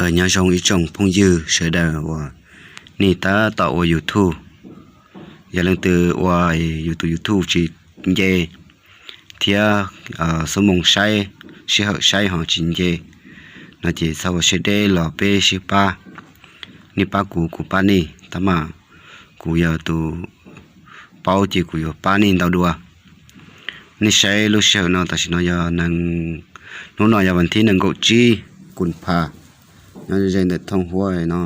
Nyob zoo ib tsoom phooj ywg sawv daws uas nej tab tom ua YouTube, yog leej twg ua yus tus YouTube tsis nce thiab xub moo saib, sij hawm saib ho tsis nce no ces txhob ua siab deb los peb sib pab, nej pab kuv kuv pab nej tab mas kuv yog tus paub ces kuv yuav pab nej ntau dua. Nej saib lub sij hawm no tam sim no yog, hnub no yog vas thib nees nkaum tsib kus pha, nyob ze ntawm thooj huab no,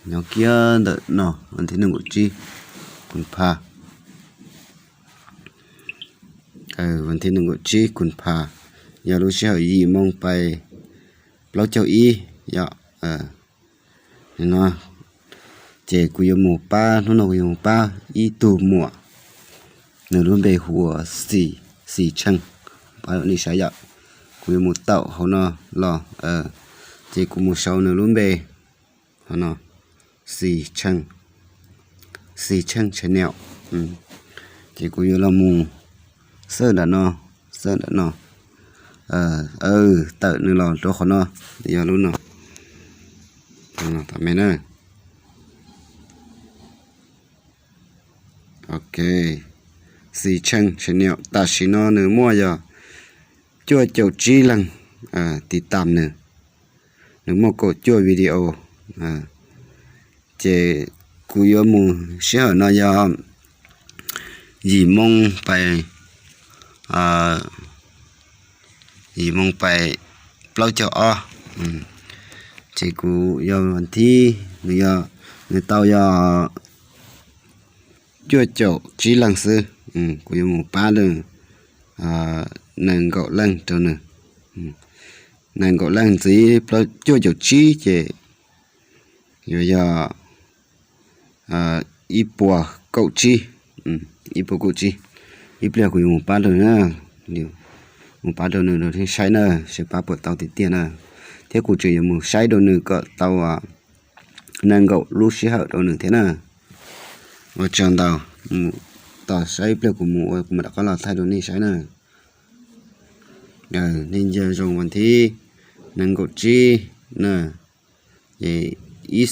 nyob kiag ntawm no vas thib nees nkaum tsib kus pha, vas thib nees nkaum tsib kus pha, yog lub sij hawm yim moo pais plaub caug ib yom. No ces kuv yuav mus pab, hnub no kuv yuav mus pab ib tug muam, nws lub npe hu ua Xis, Xis Tsheej, pab nej saib yom. Kuv yuav mus taum hauv no los, ces kuv mus sau nws lub npe hauv no, Xis Tsheej, Xis Tsheej channel. Ces kuv yuav los mus xwb nram no, xwb nram no, tawm nws los rau qhov no, yog lub no, tom me na. Ok, Xis Tsheej channel tam sim no nws muaj yog cuaj caum tsib leeg tiv tam nws, nws muaj kaum cuaj video. Ces kuv yuav mus sij hawm no yog yim moo pais, yim moo pais plaub caug ob. Ces kuv yog vas thib, nws yog, nws tau yog cuaj caum tsib leeg xwb. Kuv yuav mus pab nws nees nkaum leej rau nws, nees nkaum leej ntxiv cuaj caum tsib ces yuav yog ib puas kaum tsib, ib puas kaum tsib. Ib pliag kuv yuav mus pab rau nws, mus pab rau nws rau saib na, saib pab puas tau tiag tiag na. Thiab kuv tseem yuav mus saib rau nws kom tau nees nkaum lub sij hawm rau nws thiab na. Ua tsaug ntau, mus tos saib ib pliag kuv mus ua kuv mam rov qab los thaij rau nej saib na. Nej nco zoo vas thib nees nkaum tsib na, ces ib,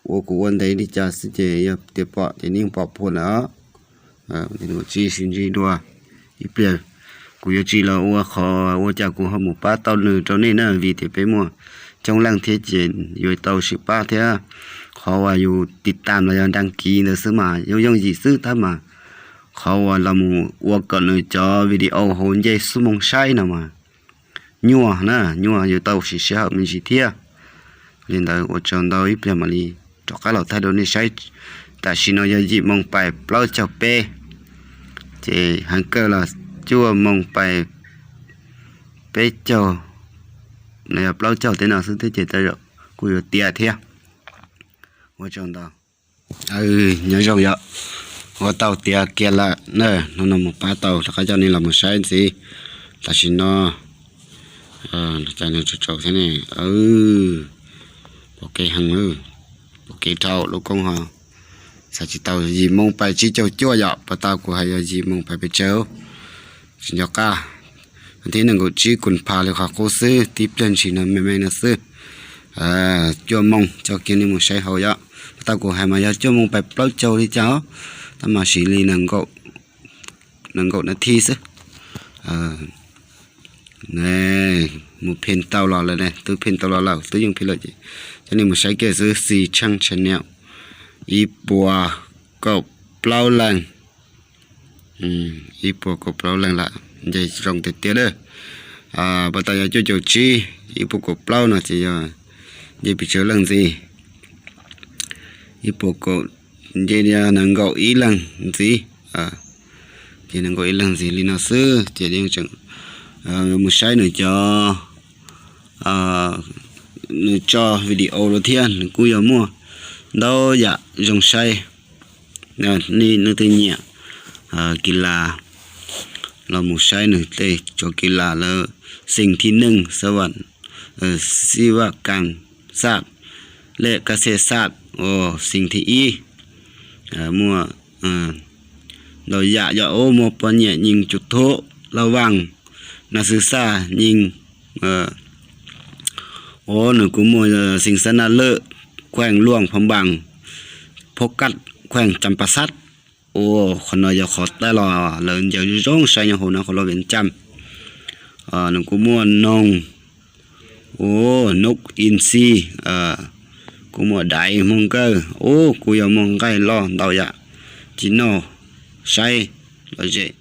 ua kuv ua ntev li cas xwb ces yog tias pom ces nej pom phua lawm os. Nees nkaum tsib sib ntsib dua ib pliag. Kuv yuav tsis los ua qhov ua cas kuv ho mus pab tau nws rau nej na, vim tias peb muaj coob leej thiab ces yuav tau sib pab thiab. Qhov uas yus tiv tam los yog dag kiv ntawd xwb mas yooj yooj yim xwb tab mas qhov uas los mus ua kom nws cov video hauv nce xub moo saib no mas nyuaj na, nyuaj yuav tau siv sij hawm me ntsis thiab. Li ntawd ua tsaug ntau, ib pliag mam li rov qab los thaij rau nej saib. Tam sim no yog yim moo pais plaub caug peb, ces heev kawg los cuaj moo pais peb caug, no yog plaub caug tej no xwb thiab ces kuj yuav tiav thiab. Ua tsaug ntau. Nyob zoo yom, ua tau tiav kiag lawm na, hnub no mus pab tau rov qab coj nej los mus saib ntxiv. Tam sim no cas nws tsaus tsaus thiab ne, pom kev heev, pom kev dhau lub koob ho. Xav tsis tau yim moo pais tsib caug cuaj yom, puas tau kuv hais yog yim moo pais pes tsawg. Tsis nco qab, thib nees nkaum tsib kus pha li qhov qub xwb, tib pliag ntshis no me me no xwb. Cuaj moo coj kiag nej mus saib hauv yom, puas tau kuv hais mas yog cuaj moo pais plaub caug li cas, tab mas siv li nees nkaum nas thi xwb. Mus pheej tau los lawm ne, twb pheej tau los lawm, twb yeej pheej lawm ces coj nej mus saib kiag xwb, Xis Tsheej channel, ib puas kaum plaub leeg, ib puas kaum plaub leeg lawm, nce zoo tiag tiag lawm. Puas tau yog cuaj caum tsib, ib puas kaum plaub no ces yog nce pes tsawg leej ntxiv, ib puas kaum, nce nees nkaum ib leeg ntxiv. Ces nees nkaum ib leeg ntxiv li no xwb ces yeej tseem mus saib nws cov, nws tso video los thiab nws kuj yog muaj ntau yam zoo saib. Nej leej twg nyiam kis las los mus saib nws tej tso kis las lawm, xeem thib neej xab vam, xib vaj kas xaj, lej kab xej xaj, uas xeem thib ib, muaj ntau yam yom, muaj poj niam nyeem cuv thub, laj vaaj, nas xwb xaj nyeem, Nws kuj muaj Xeev Xab Naj Lwm, khueej Luam Phab Npaas, Phab Kaj, khueej Cam Pas Xab. Ua, qhov no yog qhov tag los lawv ncaws zoo saib nyob hauv no qhov loj Viam Cam. Nws kuj muaj noog, ua, nub in xi, kuj muaj daiv Hmoob Nkawj, ua, kuj yog muaj nqaij loj ntau yam, tsis noj saib lom zem.